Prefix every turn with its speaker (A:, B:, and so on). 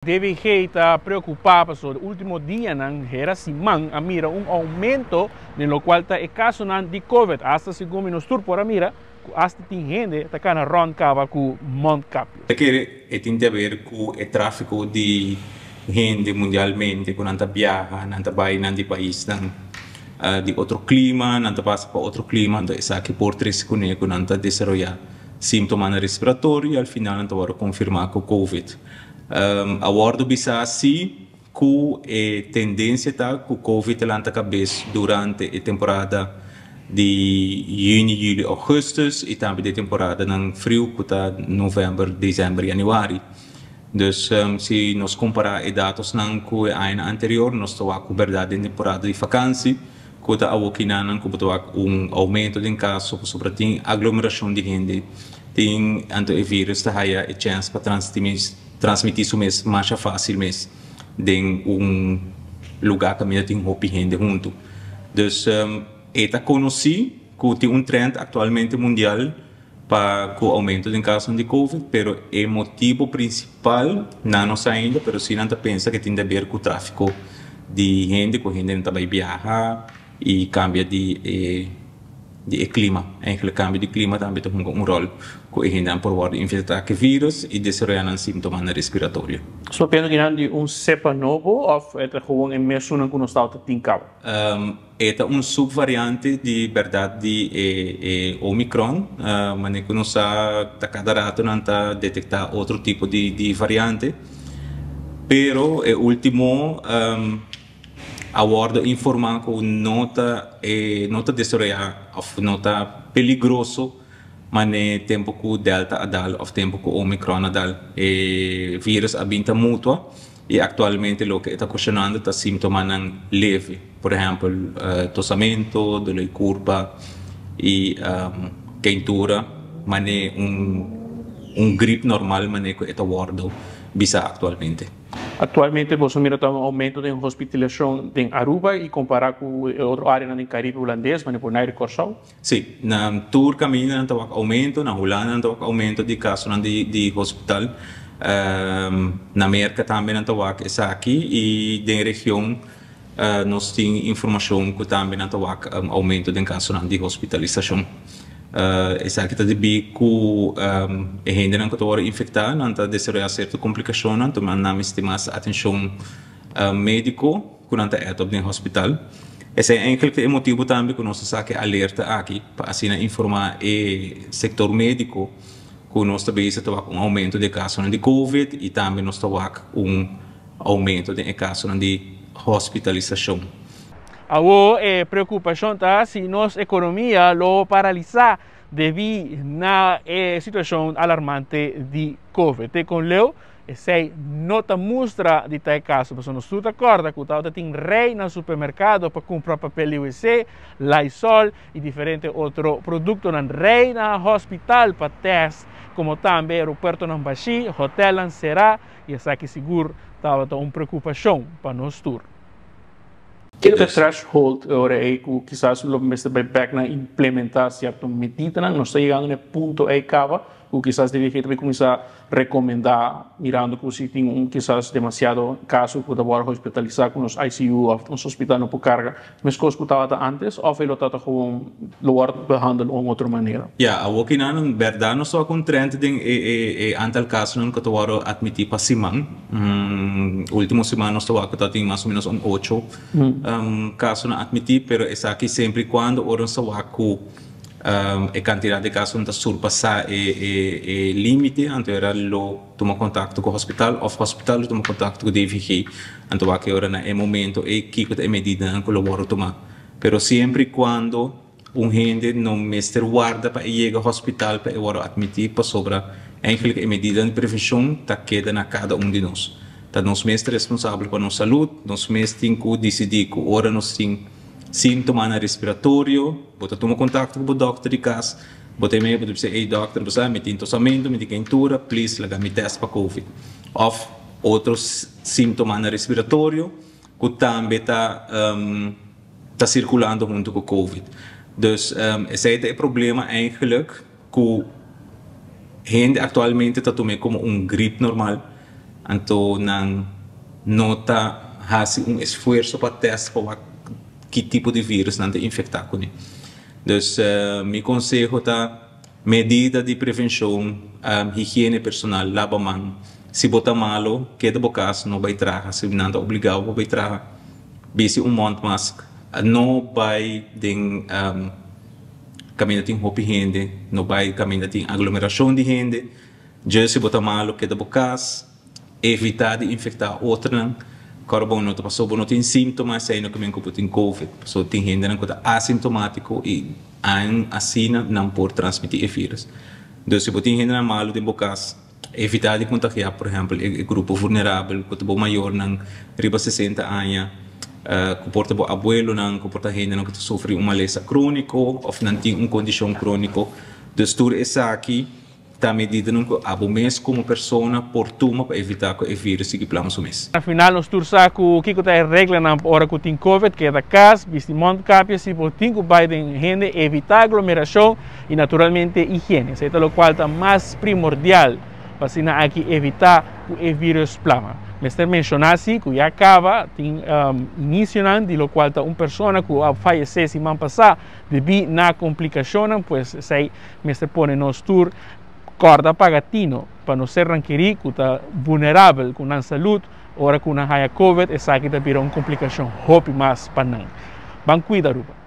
A: DVG ta preocupa pasobra ultimo dianan, hera siman, a mira un aumento den locual ta e casonan di Covid. Hasta segun mi nos tur por a mira cu hasta tin hende ta cana rond caba cu mondkapje.
B: Ta kere e tin di haber cu e trafico di hende mundialmente cu nan ta biaha, nan ta bay nan di paisnan di otro clima, nan ta pasa pa otro clima, anto esaki por trece cune cu nan ta desaroya simptomanan respiratorio y al final nan ta worde confirma cu Covid. A wòrdu bisá si ku e tendensia ta ku Covid ta lanta kabes durante e temporada di yüni, yüli, ougùstùs i tambe di e temporadanan friu ku ta novèmber, desèmber, yanüari. Dus si nos kompará e datosnan ku e añanan anterior nos ta wak ku bèrdat den temporada di fakansi ku ta awokinanan ku bo ta wak un oumento den kaso pasobra tin aglomerashon di hende. Tin anto e virus ta haya e chèns pa transmití su mes masha fásil mes den un lugá kaminda tin hopi hende huntu. Dus e ta konosí ku tin un trend aktualmente mundial pa ku oumento den kasonan di covid, pero e motibu prinsipal nan no sa ainda, pero si nan ta pensa ke tin di aber ku tráfiko di hende, ku hendenan ta bai biaha i kambia di e. Di e klima. Eigenlijk kambio di klima tambe ta hunga un ròl ku e hendenan por wòrdu infektá ku e vírus i desaroyá nan síntomanan respiratorio.
A: Nos papia kinan di un sepa nobo òf e ta gewoon e mesunnan ku nos tabata tin kaba?
B: E ta un supvariante di bèrdat di e e Omicron. Manera ku nos sa ta kada rato nan ta detektá otro tipo di di variante. Pero e último. A wordo informa cu no ta e no ta desaroya of no ta peligroso mane tempo cu Delta a dal of tempo cu Omicron a dal. E virus a bin ta mutua y actualmente loke e ta ocasionando ta simptomanan leve, por ehempel tosamento, dolor di curpa y keintura mane un un grip normal mane cu e ta wordo bisa actualmente.
A: Actualmente boso mira ta un aumento den hospitalisacion den Aruba y compara cu e otro areanan den Caribe Hulandes, manera Bonaire y Corsou?
B: Si, na tur caminda nan ta wak aumento, na Hulanda nan ta wak aumento di casonan di hospital, na Merca tambe nan ta wak esaki y den region Nos tin informashon ku tambe nan ta wak oumento den kasonan di hospitalisashon. Esaki ta debí ku e hendenan ku ta wòrdu infektá nan ta desaroyá sierto komplikashonnan, tuma nan mester mas atenshon médiko ku nan ta èt op den hospital. Esei enkele ta e motibu tambe ku nos ta saka e alerta aki pa asina informá e sektor médiko ku nos ta bezig ta wak un oumento di e kasonan di covid i tambe nos ta wak un Aumento den e kasonan di hospitalisashon.
A: Awor e preokupashon ta si nos ekonomia lo paralisá debí na e situashon alarmante di Covid. Te kon leu esei no ta mustra di ta e kaso, pasobra nos tur ta kòrda ku tabata tin rei na supermerkado pa kumpra papel di wc, Lysol i diferente otro produktonan, rei na hospital pa tèst, komo tambe aeropuertonan bashí, hotèlnan será. I esaki sigur tabata un preokupashon pa nos tur. Kiko ta e threshold e ora ei ku kisas lo mester bai bèk na implementá sierto medidanan? Nos ta yegando na e punto ei kaba ku kisas DVG ta bai kuminsá rekomendá mirando ku si tin un kisas demasiado kaso ku ta wòrdu hospitalisá ku nos ICU òf nos hospital no por karga Meskos ku tabata antes òf e lo tabata gewoon lo wòrdu behandel un otro manera?
B: Ya, awor ki nan bèrdat nos tabata ku un trend den e e e antal kasonan ku ta wòrdu atmití pa siman. Último siman nos tabata ku tabatin mas o ménos un ocho kasonan atmití, pero esaki semper i kuando ora nos ta wak ku e kantidat di kasonan ta surpasá e e e límite, anto era lo. Tuma kontakto ku hospital òf hospital lo tuma kontakto ku DVG. Anto wak e ora na e momento ei kiko ta e medidanan ku lo wòrdu tumá. Pero siempre i kuando un hende no mester warda pa e yega hospital pa e wòrdu atmití pasobra eigenlijk e medidanan di prevenshon ta keda na kada un di nos. Ta nos mes ta responsabel pa nos salud, nos mes tin ku disidí ku ora nos tin síntomanan respiratorio bo ta tuma kontakto ku bo dòkter di kas. Bo ta mei bo ta bisa, ey dokter, bo sa mi tin tosamento, mi tin keintura, please laga mi test pa covid. Of otro simptomanan respiratorio ku tambe ta ta sirkulando hunto ku covid. Dus esei ta e problema eigenlijk ku hende aktualmente ta tum'é komo un grip normal. Anto nan no ta hasi un esfuerso pa test pa wak ki tipo di virus nan ta infecta cune. Dus mi conseho ta medida di prevencion, higiene personal, laba man. Si bo ta malo, keda bo cas, no bay traha. Si nan ta obliga bo pa bay traha, bisti un mondmask. No bay den caminda tin hopi hende, no bay caminda tin aglomeracion di hende. Dje si bo ta malu keda bo kas, evitá di infektá otronan. Kòrda bon nota pasobra bo no tin síntoma esei no ke men ku bo tin covid. Pasobra tin hendenan ku ta asintomátiko i ain asina nan por transmití e vírus. Dus si bo tin hendenan malu den bo kas, evitá di kontagiá por ehèmpel e grupo vulnerabel ku ta bo mayornan riba 60 aña, ku por ta bo abuelonan, ku por ta hendenan ku ta sufri un malesa króniko òf nan tin un kondishon króniko. Dus tur esaki. Ta medidanan ku abo mes komo persona por tuma pa evitá ku e vírus sigui plama su mes.
A: Na final nos tur sa ku kiko ta e reglanan pa ora ku tin covid, keda kas, bisti mondkapje si bo tin ku bai den hende, evitá aglomerashon i naturalmente higiene. Esei ta lokual ta mas primordial pa asina aki evitá ku e vírus plama. Mester menshoná si ku ya kaba tin inisionan di lokual ta un persona ku a fayesé siman pasá debí na komplikashonnan, pues esei Mester pone nos tur kòrda paga tino pa nos sernan kerí ku ta vulnerabel ku nan salud, ora ku nan haña covid esaki ta bira un komplikashon hopi mas pa nan. Ban kuida Aruba.